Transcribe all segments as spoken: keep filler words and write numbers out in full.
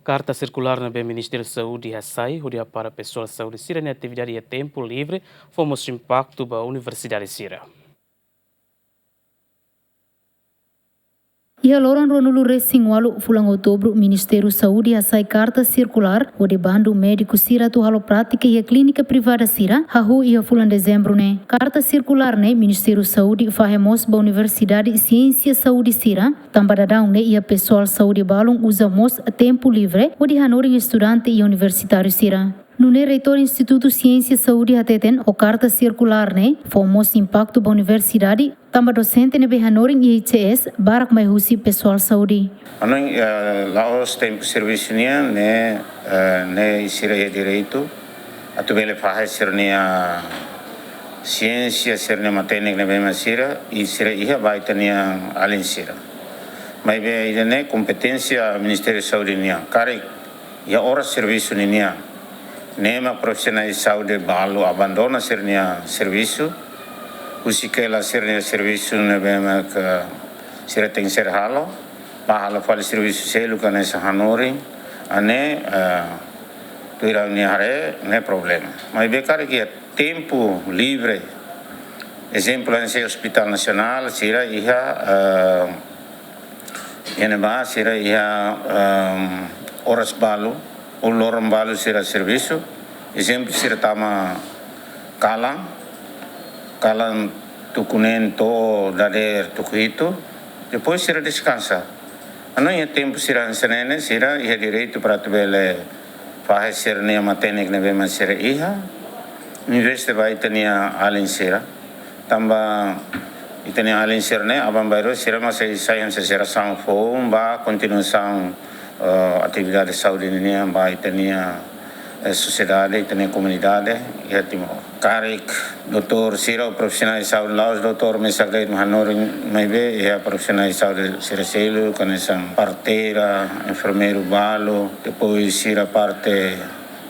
Karta sirkulár ne'ebé Ministériu Saúde hasai hodi hapara pesoál saúde sira-nia atividade iha tempu livre fó mós impaktu ba universidade sira. Iha loron ruanulu-resin-ualu fulan Outubru, Ministériu Saúde hasai karta sirkulár hodi bandu médiku sira atu halo prátika iha klínika privada sira, hahú iha fulan Dezembru ne'e. Karta sirkulár ne'e Ministériu Saúde fahe mós ba Universidade Siénsia Saúde sira, tanba daudaun ne'e iha pesoál saúde balun uza mós tempu livre hodi hanorin estudante i universitáriu sira. Nune'e Reitór Institutu Siénsia Saúde hateten, ho karta sirkulár ne'e fó mós impaktu ba universidade, tanba dosente ne'ebé hanorin iha I C S barak mai husi pesoál saúde. Hanoin, eh, la'ós tempu servisu nian, ne'e, eh, ne'e sira iha direitu atu bele fahe sira-nia siénsia, sira-nia matenek ne'ebé mak sira, i sira iha ba ita-nia alin sira. Maibé ida-ne'e kompeténsia Ministériu Saúde nian. Karik iha oras servisu ninian, ne'e mak profisionál saúde balu abandona sira-nia servisu, husik hela sira-nia servisu ne'ebé mak sira tenke ser halo, bá halo fali servisu seluk ka hanesan hanorin, ah ne'e, eh, tuir ha'u-nia haree ne'e problema. Maibé karik iha tempu livre, ezemplu, hanesan Hospitál Nasionál, sira iha, eh, iha ne'ebá sira iha, ehm, oras balu, ou loron balu sira servisu, ezemplu, sira tama kalan, kalan tuku neen to'o dadeer tuku hitu, depois sira deskansa. Hanoin iha tempu sira hanesan ne'e, sira iha direitu para atu bele fahe sira-nia matenek ne'ebé mak sira iha, investe ba ita-nia alin sira. Tanba ita-nia alin sira-ne'e aban-bainrua sira mak sei sai hanesan jerasaun foun ba kontinuasaun, eh, atividade saúde ninian ba ita-nia, eh, sosiedade, ita-nia komunidade iha Timor. Karik doutór sira ou profisionál saúde, la'ós doutór mesak de'it mak hanorin, maibé iha profisionál saúde sira seluk, hanesan parteira, enfermeiru balu, depois sira parte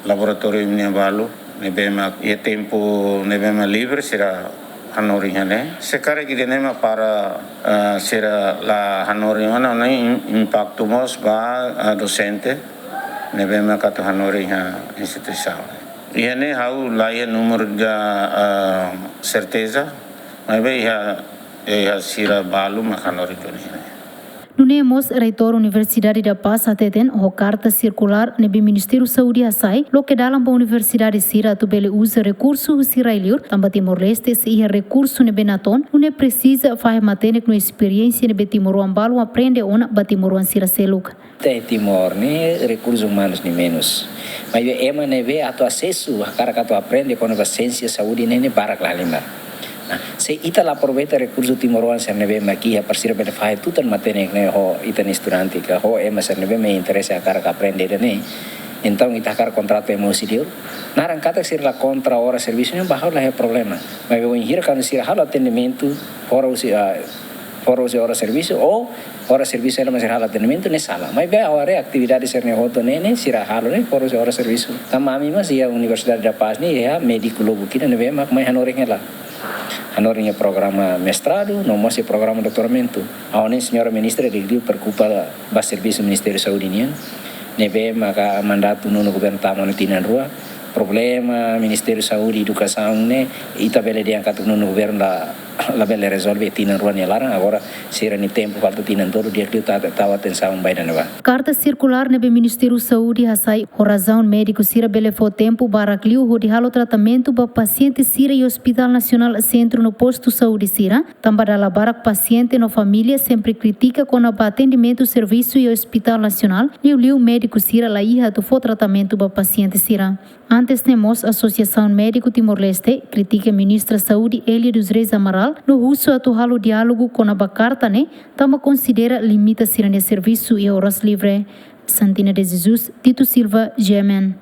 laboratóriu nian balu, ne'ebé mak iha tempu ne'ebé mak livre sira hanorin iha ne'e. Se karik ida-ne'e mak para, ah, sira la hanorin ona, ne'e im-, impaktu mós ba, ah, dosente ne'ebé mak atu hanorin iha instituisaun. Iha ne'e ha'u la iha númeru ida, ah, serteza, maibé iha, iha sira balu mak hanorin duni iha ne'e. Nune'e mós Reitór Universidade da Paz hateten, ho karta sirkulár ne'ebé Ministériu Saúde hasai, loke dalan ba universidade sira atu bele uza rekursu husi rai-liur, tanba Timor-Leste sei iha rekursu ne'ebé natoon, nune'e presiza fahe matenek no esperiénsia ne'ebé timoroan balu aprende ona ba timoroan sira seluk. Iha Timor ne'e rekursus umanus ne'e menus. Maibé ema ne'ebé atu asesu, hakarak atu aprende kona-ba siénsia saúde ne'e, ne'e barak la halimar. Nah, se ita la aproveita rekursu timoroan sira ne'ebé mak iha para sira bele fahe tutan matenek ne'e ho ita-nia estudante ka ho ema sira ne'ebé mak interese hakarak aprende ida-ne'e. Entaun ita hakarak kontrata ema husi liur. Naran katak sira la kontra oras servisu ne'e ba ha'u la iha problema. Maibé wainhira kuandu sira halo atendimentu fora husi, ah, fora husi oras servisu ou oras servisu hela mak sira halo atendimentu ne'e sala. Maibé ha'u haree atividade sira-ne'e hotu ne'e, ne'e sira halo ne'e fora husi oras servisu. Tanba ami mós iha Universidade da Paz ne'e iha médiku lubuk ida ne'ebé mak mai hanorin hela. Hanorin iha programa mestradu, no mós iha programa doutoramentu. Ha'u hanoin señora ministra di'ak liu preokupa ba servisu Ministériu Saúde nian. Ne'ebé maka mandatu nonu governu tama ona tinan rua. Problema Ministériu Saúde, Edukasaun ne'e, ita bele dehan katak nonu governu la, la bele rezolve tinan rua nia laran, agora sira-nia tempu falta tinan tolu, di'ak liu tau, tau atensaun ba ida-ne'ebá. Karta sirkulár ne'ebé Ministériu Saúde hasai ho razaun médiku sira bele fó tempu barak liu hodi halo tratamentu ba pasiente sira iha Hospitál Nasionál, sentru no postu saúde sira, tanba dala barak pasiente no família sempre kritika kona-ba atendimentu servisu iha Hospitál Nasionál, liuliu médiku sira la iha atu fó tratamentu ba pasiente sira. Antes ne'e mós Asosiasaun Médiku Timor-Leste kritika Ministra Saúde Elia dos Reis Amaral no husu atu halo diálogu kona-ba karta ne'e, tanba konsidera limita sira-nia servisu iha oras livre. Santina de Jesus, Tito Silva, G M N.